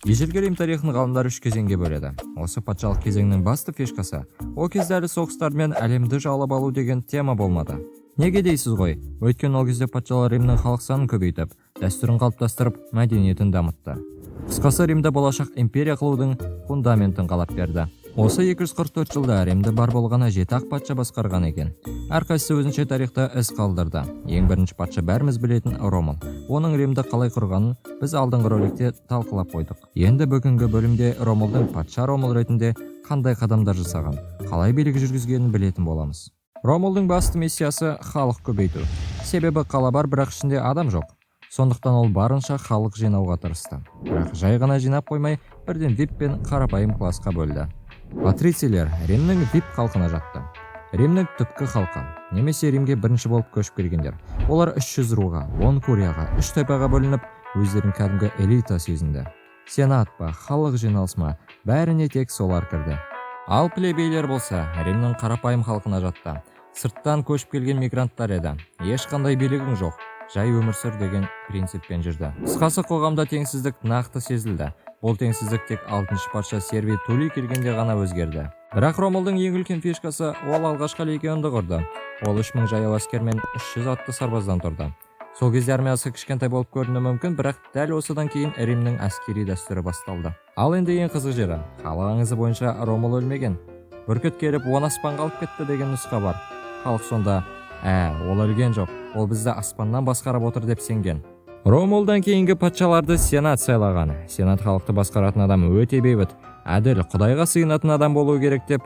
Ежелгі Рим тарихын ғалымдар үш кезеңге бөледі. Осы патшалық кезеңнің басты фишкасы: ол кезде әлі соғыстар мен әлемді жаулап алу деген тема болмады. Неге дейсіз ғой? Өйткені ол кезде патшалар Римнің халық санын көбейтіп, дәстүрін қалыптастырып, мәдениетін дамытты. Қысқасы, Римді болашақ империя қылудың фундаментін қалап берді. Осы 244 жылда Римді бар болғаны жеті ақ патша басқарған екен. Әрқайсысы өзінше тарихта із қалдырды. Ең бірінші патша бәріміз білетін Ромул. Оның Римді қалай құрғанын біз алдыңғы роликте талқылап қойдық. Енді бүгінгі бөлімде Ромулдың патша Ромул ретінде қандай қадамдар жасаған, қалай билік жүргізгенін білетін боламыз. Ромулдың басты миссиясы – халық көбейту. Себебі қала бар, бірақ ішінде адам жоқ. Сондықтан ол барынша халық жинауға тырысты. Бірақ жай ғана жинап қоймай, бірден вип пен қарапайым классқа бөлді. Патрицийлер Римнің вип халқына жатты. Римнің түпкі халқы немесе Римге бірінші болып көшіп келгендер. Олар 300 руға, 10 курияға, 3 тайпаға бөлініп, өздерін кәдімгі элита сезінді. Сенат па, халық жиналысы ма, бәріне тек солар кірді. Ал плебейлер болса, Римнің қарапайым халқына жатты. Сырттан көшіп келген мигранттар еді. Ешқандай билігің жоқ, жай өмір сүр деген принциппен жүрді. Қысқасы, қоғамда теңсіздік нақты сезілді. Бұл теңсіздік тек алтыншы патша Сервий Туллий келгенде ғана өзгерді. Бірақ Ромулдың ең үлкен фишкасы – ол алғашқы легионды құрды. Ол 3000 жаяу әскер мен 300 атты сарбаздан тұрды. Сол кезде армиясы кішкентай болып көрінуі мүмкін, бірақ дәл осыдан кейін Римнің әскери дәстүрі басталды. Ал енді ең қызық жері: халық аңызы бойынша Ромул өлмеген. Бүркіт келіп, оны аспанға алып кетті деген нұсқа бар. Халық сонда: «Ә, ол өлген жоқ, ол бізді аспаннан басқарып отыр», – деп сенген. Ромулдан кейінгі патшаларды сенат сайлаған. Сенат халықты басқаратын адам өте бейбіт, әділ, құдайға сыйынатын адам болуы керек деп,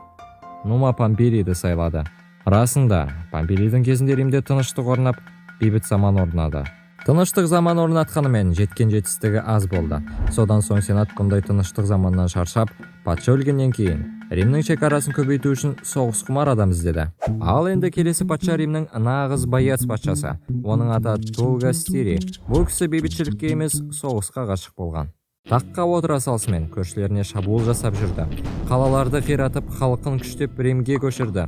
Нума Помпилийді сайлады. Расында, Помпилийдің кезінде Римде тыныштық орнап, бейбіт заман орнады. Тыныштық заман орнатқанымен, жеткен жетістігі аз болды. Содан соң сенат бұндай тыныштық заманнан шаршап, патша өлгеннен кейін Римнің шекарасын көбейту үшін соғысқұмар адам іздеді. Ал енді келесі патша – Римнің нағыз боец патшасы. Оның аты Тулл Гостилий. Бұл кісі бейбітшілікке емес, соғысқа ғашық болған. Таққа отыра салысымен көршілеріне шабуыл жасап жүрді. Қалаларды қиратып, халқын күштеп Римге көшірді.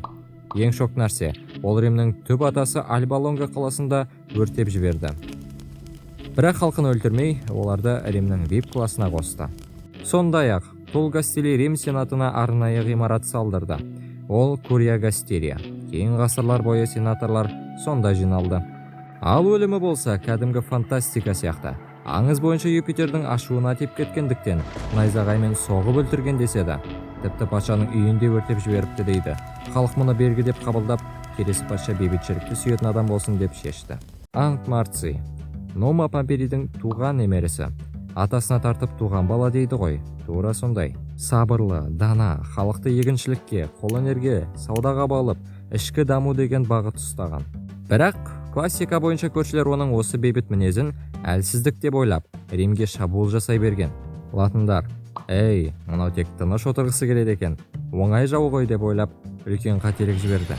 Ең шок нәрсе: ол Римнің түп атасы Альба Лонга қаласында өртеп жіберді. Бірақ халқын өлтірмей, оларды Римнің вип классына қосты. Сондай ақ Тулл Гостилий Рим сенатына арнайы ғимарат салдырды. Ол – Курия Гостилия. Кейін ғасырлар бойы сенаторлар сонда жиналды. Ал өлімі болса, кәдімгі фантастика сияқты. Аңыз бойынша, Юпитердің ашуына тиіп кеткендіктен, найзағаймен соғып өлтірген деседі. Тіпті патшаның үйінде өртеп жіберіпті дейді. Халық мұны белгі деп қабылдап, келесі патша бейбітшілікті сүйетін адам болсын деп шешті. Анк Марций – Нума Помпилийдің туған немересі. Атасына тартып туған бала дейді ғой, тура сондай. Сабырлы, дана, халықты егіншілікке, қолөнерге, саудаға баулып, ішкі даму деген бағыт ұстаған. Бірақ классика бойынша көршілер оның осы бейбіт мінезін әлсіздік деп ойлап, Римге шабуыл жасай берген. Латындар: «Ей, мынау тек тыныш отырғысы келеді екен, оңай жау ғой», – деп ойлап, үлкен қателік жіберді.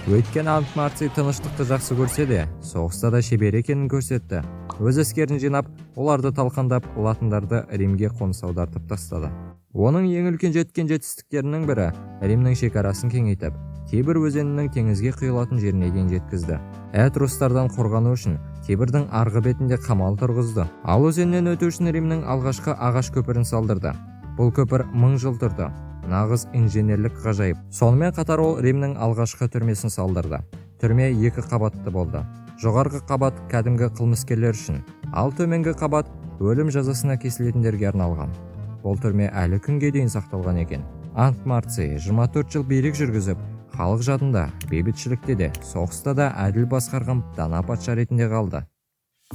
Өйткені Анк Марций тыныштықты жақсы көрсе де, соғыста да шебер екенін көрсетті. Өз әскерін жинап, оларды талқандап, латындарды Римге қоныс аудартып тастады. Оның ең үлкен жеткен жетістіктерінің бірі – Римнің шекарасын кеңейтіп, Тибр өзенінің теңізге құйылатын жеріне дейін жеткізді. Этрустардан қорғану үшін Тибрдің арғы бетінде қамал тұрғызды. Ал өзеннен өту үшін Римнің алғашқы ағаш көпірін салдырды. Бұл көпір 1000 жыл тұрды. Нағыз инженерлік ғажайып. Сонымен қатар ол Римнің алғашқы түрмесін салдырды. Түрме екі қабатты болды. Жоғарғы қабат кәдімгі қылмыскерлер үшін, ал төменгі қабат өлім жазасына кесілетіндерге арналған. Бұл түрме әлі күнге дейін сақталған екен. Анк Марций 24 жыл билік жүргізіп, халық жадында бейбітшілікте де, соғыста да әділ басқарған дана патша ретінде қалды.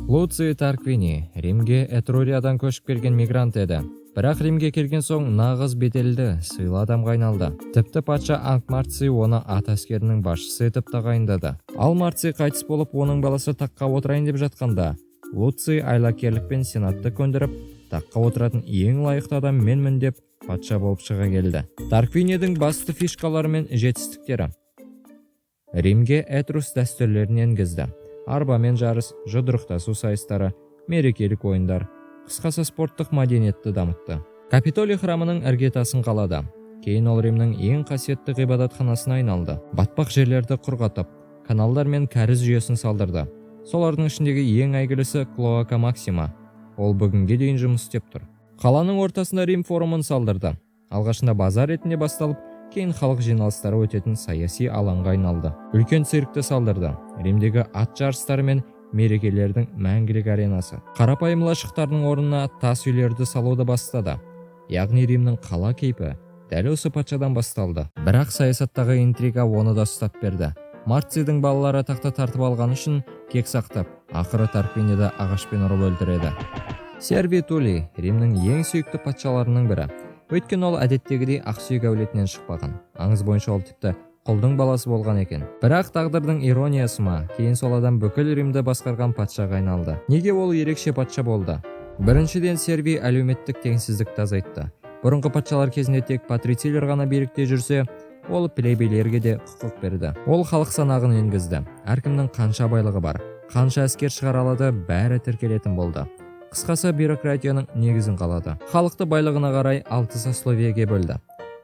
Луций Тарквини Римге Этруриядан көшіп келген мигрант еді. Бірақ Римге келген соң нағыз беделді, сыйлы адамға айналды. Тіпті патша Анк Марций оны ат әскерінің басшысы етіп тағайындады. Ал Марций қайтыс болып, оның баласы таққа отырайын деп жатқанда, Луций айлакерлікпен сенатты көндіріп, таққа отыратын ең лайықты адам менмін деп, патша болып шыға келді. Тарквинидің басты фишкалары мен жетістіктері: Римге этрус дәстүрлерін енгізді. Арбамен жарыс, жұдырықтасу сайыстары, мерекелік ойындар, қысқасы, спорттық мәдениетті дамытты. Капитолий храмының іргетасын қалады. Кейін ол Римнің ең қасиетті ғибадатханасына айналды. Батпақ жерлерді құрғатып, каналдар мен кәріз жүйесін салдырды. Солардың ішіндегі ең әйгілісі – Клоака Максима. Ол бүгінге дейін жұмыс істеп тұр. Қаланың ортасында Рим форумын салдырды. Алғашында базар ретінде басталып, кейін халық жиналыстары өтетін саяси алаңға айналды. Үлкен циркті салдырды. Римдегі ат жарыстары мен мерекелердің мәңгілік аренасы. Қарапайым лашықтардың орнына тас үйлерді салуды бастады. Яғни Римнің қала кейпі дәл осы патшадан басталды. Бірақ саясаттағы интрига оны да ұстап берді. Марцидің балалары тақта тартып алғаны үшін кек сақтап, ақыры Тарквинийді ағашпен ұрып өлтіреді. Сервий Туллий Римнің ең сүйікті патшаларының бірі. Өйткені ол әдеттегідей ақсүйек әулетінен шықпаған. Аңыз бойынша ол тіпті құлдың баласы болған екен. Бірақ тағдырдың ирониясы ма, кейін сол адам бүкіл Римді басқарған патшаға айналды. Неге ол ерекше патша болды? Біріншіден, Сервий әлеуметтік теңсіздікті азайтты. Бұрынғы патшалар кезінде тек патрицийлер ғана билікте жүрсе, ол плебейлерге де құқық берді. Ол халық санағын енгізді. Әркімнің қанша байлығы бар, қанша әскер шығара алады, бәрі тіркелетін болды. Қысқасы, бюрократияның негізін қалады. Халықты байлығына қарай алты сословиеге бөлді.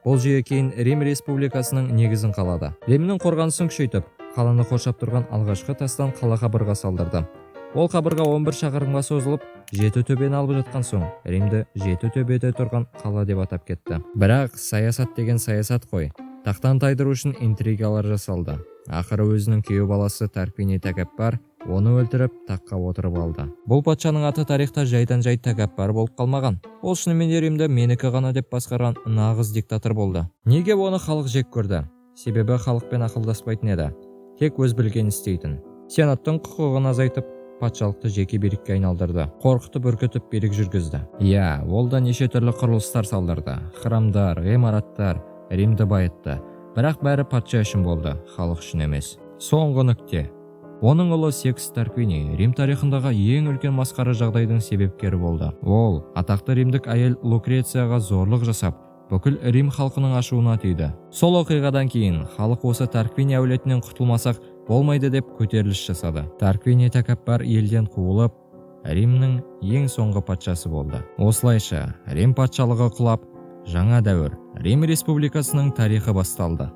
Бұл жүйе кейін Рим республикасының негізін қалады. Римнің қорғанысын күшейтіп, қаланы қоршап тұрған алғашқы тастан қала қабырға салдырды. Ол қабырға 11 шақырымға созылып, жеті төбені алып жатқан соң, Римді жеті төбеде тұрған қала деп атап кетті. Бірақ саясат деген саясат қой. Тақтан тайдыру үшін интригалар жасалды. Ақыры өзінің күйеу баласы Тарквиний тәкаппар оны өлтіріп, таққа отырып алды. Бұл патшаның аты тарихта жайдан-жай тәкаппар болып қалмаған. Ол шынымен де Римді менікі ғана деп басқарған нағыз диктатор болды. Неге оны халық жек көрді? Себебі халықпен ақылдаспайтын еді. Тек өз білгенін істейтін. Сенаттың құқығын азайтып, патшалықты жеке билікке айналдырды. Қорқытып үркітіп билік жүргізді. Иә, ол да неше түрлі құрылыстар салдырды. Храмдар, ғимараттар, Римді байытты. Бірақ бәрі патша үшін болды, халық үшін емес. Соңғы нүкте. Оның ұлы Секст Тарквиний Рим тарихындағы ең үлкен масқара жағдайдың себепкері болды. Ол атақты римдік әйел Лукрецияға зорлық жасап, бүкіл Рим халқының ашуына тиді. Сол оқиғадан кейін халық осы Тарквиний әулетінен құтылмасақ болмайды деп көтеріліс жасады. Тарквиний тәкаппар елден қуылып, Римнің ең соңғы патшасы болды. Осылайша, Рим патшалығы құлап, жаңа дәуір, Рим республикасының тарихы басталды.